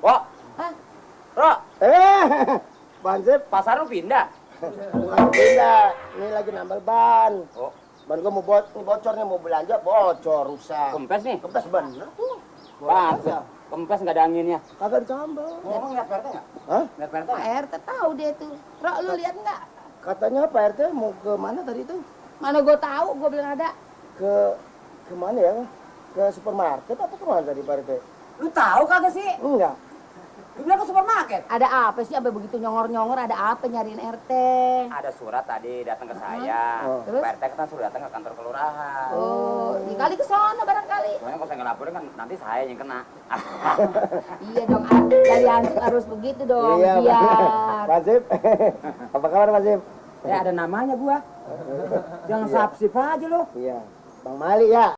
Wah, Hah? Bro, Bansip, pasar lu pindah. bukan pindah. Ini lagi nambal ban. Oh, Ban gua mau bocor nih, mau belanja bocor, rusak. kempes nih. Kempes bener tuh. Pantes. Kempes nggak ada anginnya. Kagak ditambal. Ngomong lihat PRT nggak? Hah? Lihat PRT Pak nggak? RT tahu dia tuh. Rok, lu lihat nggak? Katanya Pak RT mau ke mana tadi itu? Mana gue tahu, gue bilang ada. Ke mana ya? Ke supermarket apa ke mana tadi Pak RT? Lu tahu kagak sih? Enggak. Lu bilang ke supermarket. Ada apa sih? Sampai begitu nyongor-nyongor, ada apa nyariin RT? Ada surat tadi datang ke saya. Oh. Terus? PRT kan suruh datang ke kantor kelurahan. Oh, dikali ke sono barangkali. Soalnya kalau saya nggak laporin kan nanti saya yang kena. Iya dong, dari Hansip harus begitu dong, Iya, biar. Bansip. Apa kabar Bansip? Ya ada namanya gua. Jangan Iya. sapsip aja lu. Iya. Bang Mali ya.